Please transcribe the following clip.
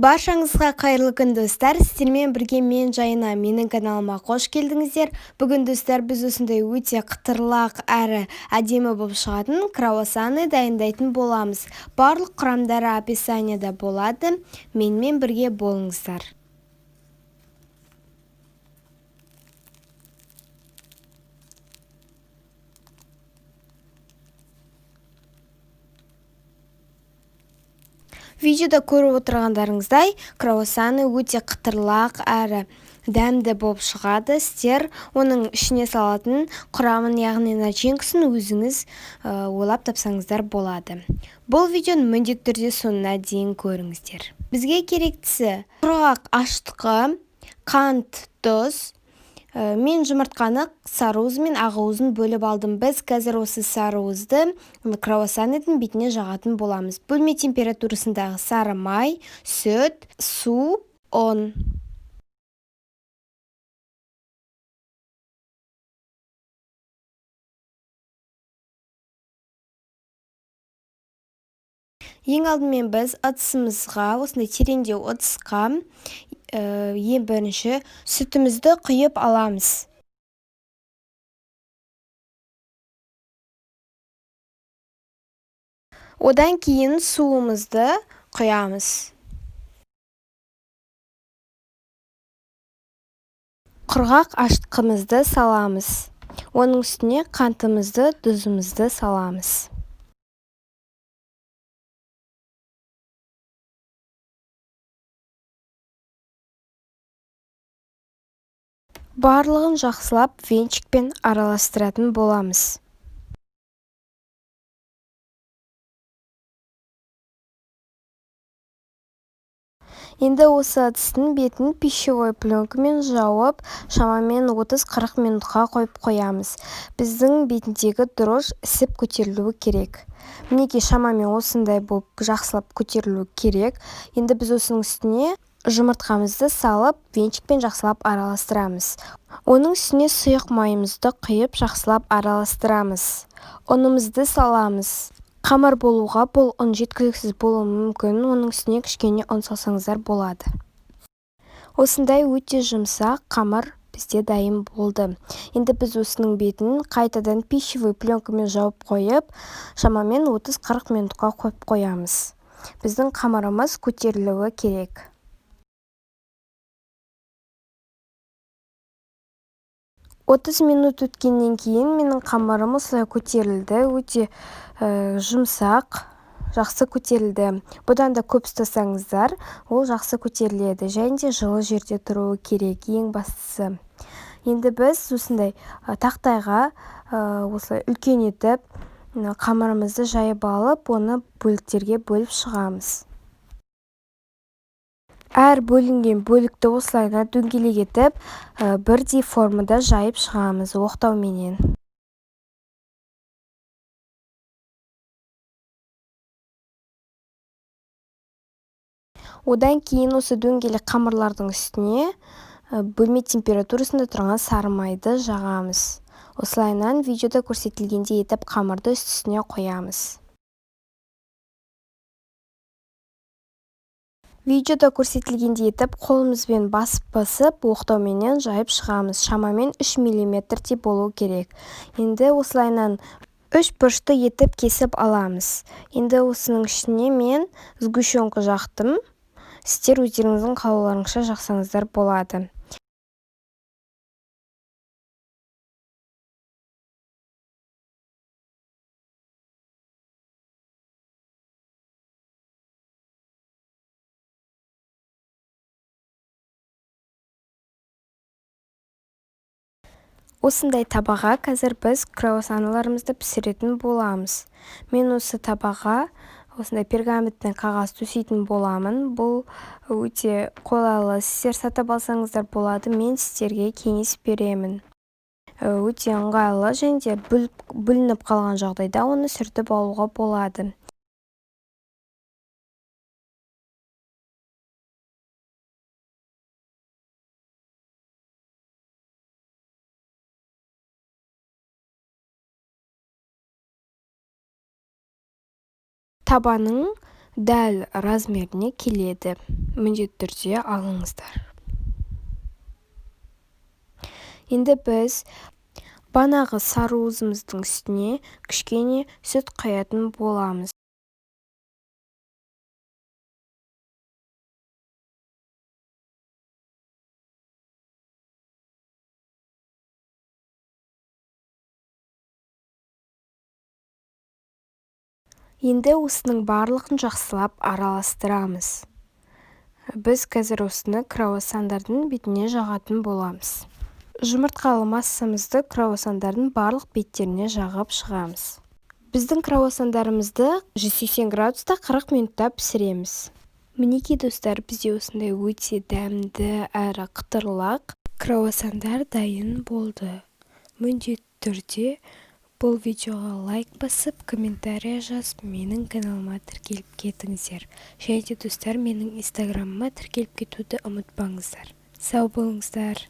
Баршаңызға қайырлы күн, достар! Сіздермен бірге мен, Жайна. Менің каналыма қош келдіңіздер. Бүгін, достар, біз осындай өте қытырлақ әрі әдемі болып шығатын круассаны дайындайтын боламыз. Барлық құрамдары описанияда болады. Менімен бірге болыңыздар. Видеода көріп отырғандарыңыздай, круассаны өте қытырлақ әрі дәмді болып шығады. Сіздер оның ішіне салатын құрамын, яғни начинкасын өзіңіз ойлап тапсаңыздар болады. Бұл видеоны міндетті түрде соңына дейін көріңіздер. Бізге керектісі құрғақ ашытқы, қант, тұз. Мен жұмыртқаны сарыуыз мен ағуызын бөліп алдым. Біз қазір осы сарыуызды круассанның бетіне жағатын боламыз. Бөлме температурасындағы сары май, сүт, су, ұн. Ең алдымен біз ыдысымызға, осындай тереңдеу ыдысқа, ең бірінші сүтімізді құйып аламыз. Одан кейін суымызды құямыз. Құрғақ ашытқымызды саламыз. Оның үстіне қантымызды, тұзымызды саламыз. Барлығын жақсылап венчикпен араластыратын боламыз. Енді осы ыдыстың бетін пищевой пленкамен жауып, шамамен 30-40 минутқа қойып қоямыз. Біздің бетіндегі дрожж ісіп көтерілуі керек. Мінекей, шамамен осындай болып жақсылап көтерілуі керек. Енді біз осының үстіне жұмыртқамызды салып, венчикпен жақсылап араластырамыз. Оның үстіне сұйық майымызды құйып, жақсылап араластырамыз. Ұнымызды саламыз. Қамыр болуға бұл ұн жеткіліксіз болуы мүмкін, оның үстіне кішкене ұн салсаңыздар болады. Осындай өте жұмсақ қамыр бізде дайын болды. Енді біз осының бетін қайтадан пищевой пленкамен жауып қойып, шамамен 30-40 минутқа қойып қоямыз. Біздің қамырымыз көтерілуі керек. 30 минут өткеннен кейін менің қамырым осылай көтерілді, өте жұмсақ, жақсы көтерілді. Бұдан да көп ұстасаңыздар, ол жақсы көтеріледі және де жылы жерде тұруы керек, ең бастысы. Енді біз осындай тақтайға осылай үлкен етіп қамырымызды жайып алып, оны бөліктерге бөліп шығамыз. Әр бөлінген бөлікті осылайына дөңгелек етіп, бірдей формада жайып шығамыз оқтауменен. Одан кейін осы дөңгелек қамырлардың үстіне бөлме температурасында тұрған сары майды жағамыз. Осылайынан видеода көрсетілгендей етіп қамырды үстіне қоямыз. Видеода көрсетілгендей етіп қолымызбен басып-басып оқтауменен жайып шығамыз. Шамамен 3 миллиметрдей болу керек. Енді осылайынан үш бұрышты етіп кесіп аламыз. Енді осының ішіне мен сгущенка жақтым. Сіздер өздеріңіздің қалауларыңызша жақсаңыздар болады. Осындай табаға қазір біз круассаналарымызды пісіретін боламыз. Мен осы табаға осындай пергаментный қағаз төсейтін боламын. Бұл өте қолайлы. Сіздер сатып алсаңыздар болады, мен сіздерге кеңес беремін. Өте ыңғайлы және де бүлініп қалған жағдайда оны сүртіп алуға болады. Табаның Дәл размеріне келеді, міндетті түрде алыңыздар. Енді біз банағы сары уызымыздың үстіне кішкене сүт құятын боламыз. Енді осының барлығын жақсылап араластырамыз. Біз қазір осыны круассандардың бетіне жағатын боламыз. Жұмыртқалы массамызды круассандардың барлық беттеріне жағып шығамыз. Біздің круассандарымызды 180 градуста 40 минутта пісіреміз. Мінекей, достар, бізде осындай өте дәмді әрі қытырлақ круассандар дайын болды. Міндетті түрде бұл видеоға лайк басып, комментарий жазып, менің каналыма тіркеліп кетіңіздер. Және де, достар, менің инстаграмыма тіркеліп кетуді ұмытпаңыздар. Сау болыңыздар.